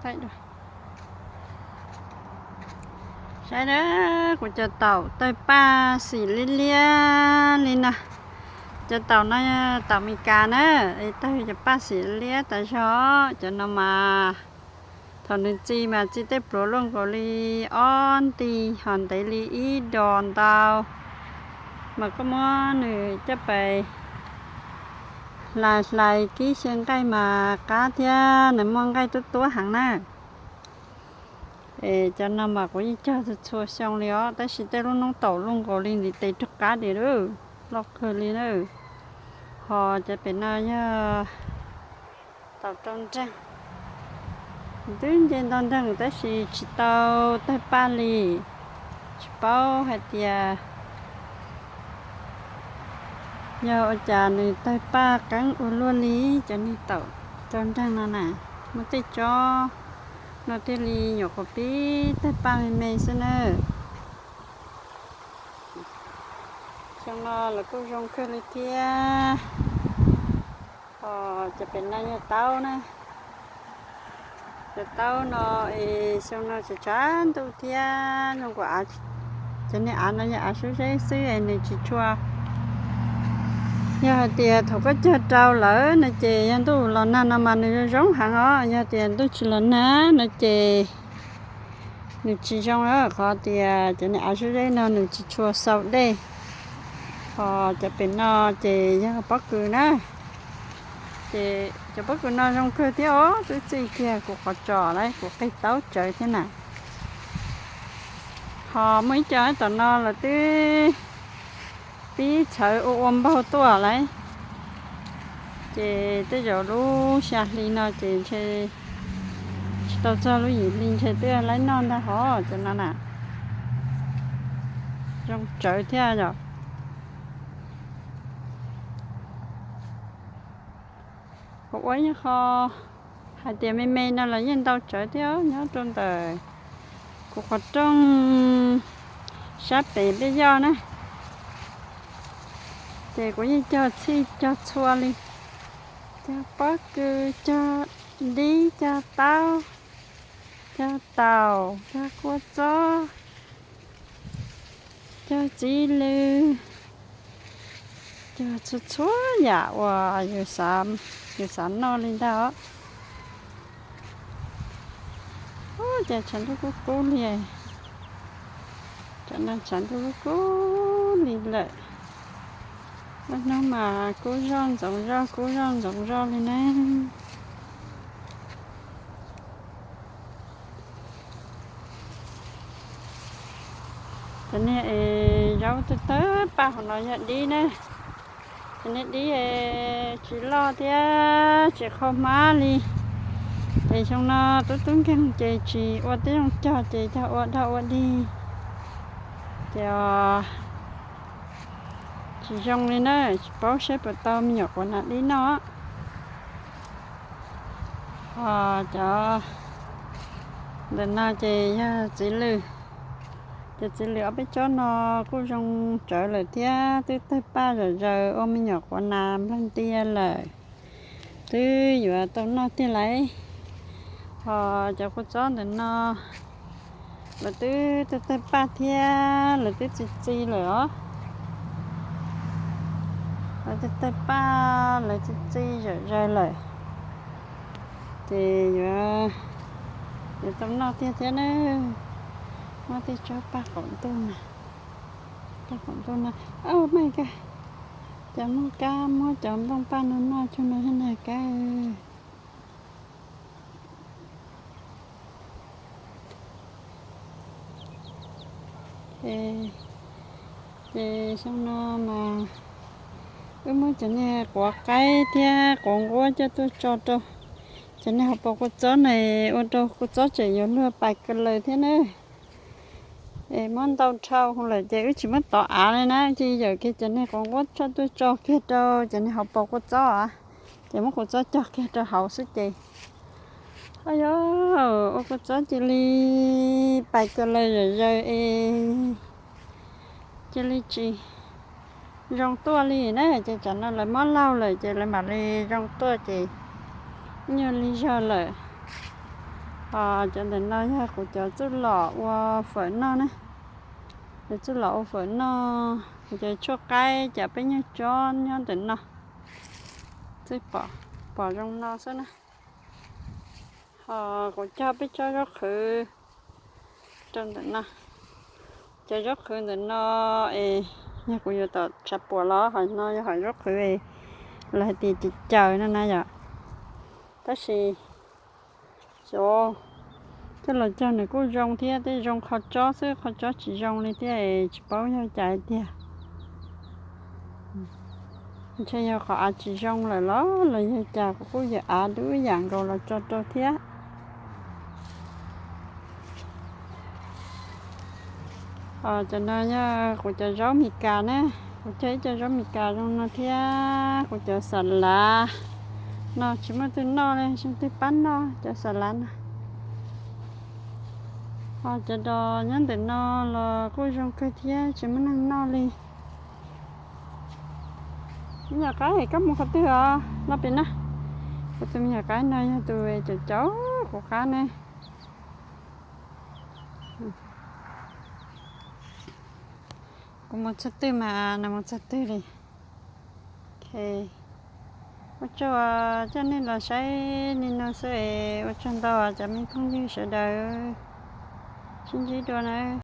Saib na, kuv cov taum tawg paj xim liab liab li no. Cov taum no taum Meskas na, es tawg cov paj xim liab tas zog. Cov no mas thaum nws txi mas txi tej pluav luaj nkaus li ob nti, ho ntev li ib dos ntau. Mas koj muab nws coj pais hlais hlais kib xyaw nqaij mas qab thiab, nws muaj nqaij tuab tuab heev na. Es cov no mas kuv yeej cog txhua txhua xyoo li os, tab sis tej lub noob taum luaj nkaus li ntiv tes rog qab li lawm, loj kawg li na. Ho cov pem no yog taum rau nreeg, twb nce ntau nreeg tab sis tsis tau tawg paj li. Tsis paub hais tias yog ua cas nws tawg paj qeeb ua luaj li. Cov niag taum rau nreeg no na, muaj tej tsob no thiaj li nyuam qhuav pib tawg paj me me xwb na. Xyoo no los kuj zoo kawg li thiab. Ho cov pem no yog taub na. Cov taub no es xyoo no tshav tshav ntuj thiab, zoo nkaus cov niag av no yog av sub zeb xwb es nws tsis tshua. Yog hais tias thaum koj cog rau lawm no ces yog ntuj los nag no mas nws zoo zoo heev os. Yog tias ntuj tsis los nag no ces nws tsis zoo, qhov tias cov niag av sub zeb no nws tsis tshua xau dej. Ho cov pem no ces yog pob kws na. Ces cov pob kws no zoo kawg thiab os, twb txij kiag kuv qhov tsos lawm, kuv qig taub tsawv thiab na. Ho muaj ib co tom no lawv twb pib txhawv ua ua npaug tuaj lawm. Ces tej zaum lub xya hli no ces ntshe tsis tau txog lub yim hli ntshe twb laib noj ntag hov cov no na. Zoo tsawv thiab yom. Kuv ua ib qho hais tias me me no los yeej ntau tsawv thiab, nyob rau ntawm kuv qhov rooj sab pem peb yoj na. Ces kuv yeej cog txhij cog txhua li, cog pob kws, cog dib, cog taub, cog taum, cog kua txob, cog txiv lws, cog txhua txhua yam uas yus xav noj li ntag os. Ub, cas tshav ntuj kub kub li, cov no tshav ntuj kub kub li lawm. Lub hnub mas kub zoj ntxoov zoj kub zoj ntxoov zoj li ne. Cov niag es zaub tawg tawg paj hauv no yog dib na. Cov niag dib es tsis loj thiab tsis qhau hmab li. Ces xyoo no tub tub nkeeg ces tsis ua tib zoo cog ces cog ua dog ua dig. Ces tsis zoo li na, tsis paub seb puas tau me nyuam quav nas dib noj. Ho cov ntawm no ces yog txiv lws. Cov txiv lws ob peb tsob no kuj zoo tsawv lawm thiab, twb tawg paj zom zaws ua me nyuam quav nas nplag ntia lawm, twb yuav tau noj tiag lauj. Ho cov kua txob ntawm no lawv twb tawg tawg paj thiab lawv twb txi txi lawm os. Lawv tawg tawg paj lawv txi txi zom zaws lawm, ces yuav, yuav tau noj tiag thiab na. Muab tej tsob paj qaum ntuj na, paj qaum ntuj no, au, maj kab, cov muaj kab muab cov nplooj paj no noj cuag no thiab na kab. Ces xyoo no mas wb muab cov niag quav qaib thiab quav nquab coj tuaj tso rau cov niag hauv paus kua txob na, ua rau kua txob tseem yuav luag pais kaw laws thiab na. Es muab ntau dhau lawm ces wb tsis muab tov av li na, ces yawm kiag cov niag quav nquab coj tuaj tso kiag rau cov niag hauv paus kua txob, ces muab kua txob cog kiag rau hauv xwb ces, o yog, ua kua txob cia li pais kaw laws zom zaws es cia li tsis zoo tuaj li na. Ces tsam no lawv mob laug lawm ces lawv mam li zoo tuaj ces nyuag li zog lawm. Ho cov ntawm no yog kuv cov txuj lom ua fawm noj na. Cov txuj lom ua fawm noj, kuv cov tshuaj qaib, cov peb nyuag tsob nyob ntawm no. Txij pom, pom zoo no xwb na. Ho kuv cog peb tsob zaub qhwv rau ntawm no. Cov zaub qhwv ntawm no es yog kuv yuav tom tshav puam los hom no yog hom zaub qhwv es lawv hais tias caws caws no na yom. Tab sis cov coj los cog nws kuj zoo thiab, tej zoo qhov tsob xwb, qhov tsob tsis zoo li thiab es tsis paub yog cas tiag. Ntshe yog qhov av tsis zoo lawm los los yog cas, kuv kuj yuav av dub yam nkaus los tso rau thiab. Cov no yog kuv cov zaub Mes Kas na, kuv cog ib co zaub Mes Kas zoo no thiab kuv cov xa lav no tsis muaj twg noj li, tsis muaj twg pab noj cov xa lav no. Ho cov dos nyob ntawm no los kuj zoo kawg thiab tsis muaj neeg noj li. Me nyuam qaib, koj mus qhov twg os? Los pem na. Kuv tus me nyuam qaib no yog tus caum caum kuv qab ne. Kuv mus txog twg mas nws mus txog twg li. Ok, ua tsaug coj nej los saib li no xwb es ua tsaug ntau cov me phooj ywg sawv daws. Sib ntsib dua na.